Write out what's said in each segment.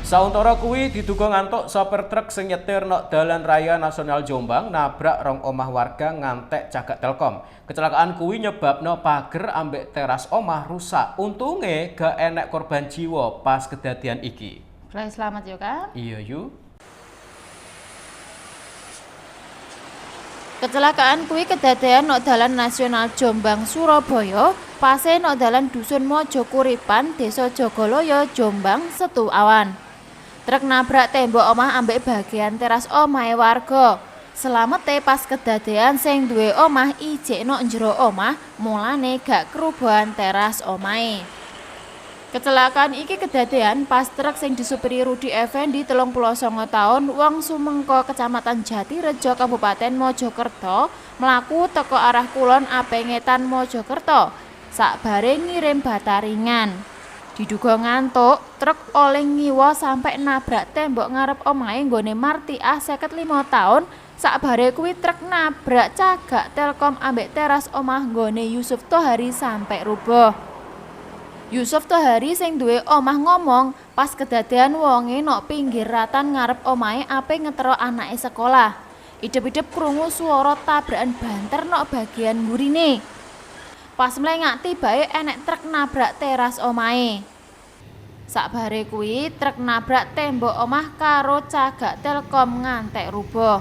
Sauntara kuwi diduga ngantuk, sopir truk sing nyetir nok Dalan Raya Nasional Jombang nabrak rong omah warga ngantek cagak Telkom. Kecelakaan kuwi nyebabno pager ambek teras omah rusak. Untunge gak enek korban jiwa pas kedadian iki. Mulai selamat yo kan? Iya yu. Kecelakaan kuwi kedadean nok Dalan Nasional Jombang Surabaya, pase nok dalan Dusun Mojokuripan, Desa Jogoloyo, Jombang, Setu awan. Truk nabrak tembok omah ambek bagian teras omahe warga. Selamete pas kedadean sing duwe omah ijek nok njero omah, mulane gak kerubuhan teras omahe. Kecelakaan iki kedadean pas truk sing disupiri Rudi Effendi 39 taun wong Sumengko, Kecamatan Jatirejo, Kabupaten Mojokerto, mlaku teko arah kulon ape ngetan Mojokerto sakbare ngirim bata ringan. Diduga ngantuk, truk oleh ngiwa sampe nabrak tembok ngarep omahe nggone Martiah 55 taun. Sakbare kuwi truk nabrak cagak Telkom ambek teras omah nggone Yusuf Tohari sampe rubuh. Yusuf Tohari sing duwe omah ngomong pas kedadean wonge nok pinggir ratan ngarep omahe ape ngetero anake sekolah. Idep-idep krungu swara tabrakan banter nok bagian mburine. Pas mlengak tibake enek truk nabrak teras omahe. Sakbare kuwi truk nabrak tembok omah karo cagak Telkom ngantek rubuh.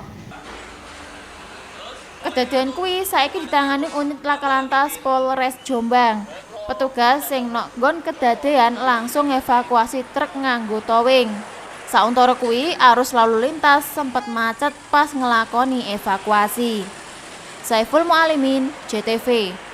Kedadean kuwi saiki ditangani unit Laka Lantas Polres Jombang. Petugas sing nok nggon kedadean langsung evakuasi truk nganggo towing. Sauntara kuwi arus lalu lintas sempet macet pas ngelakoni evakuasi. Saiful Mualimin, JTV.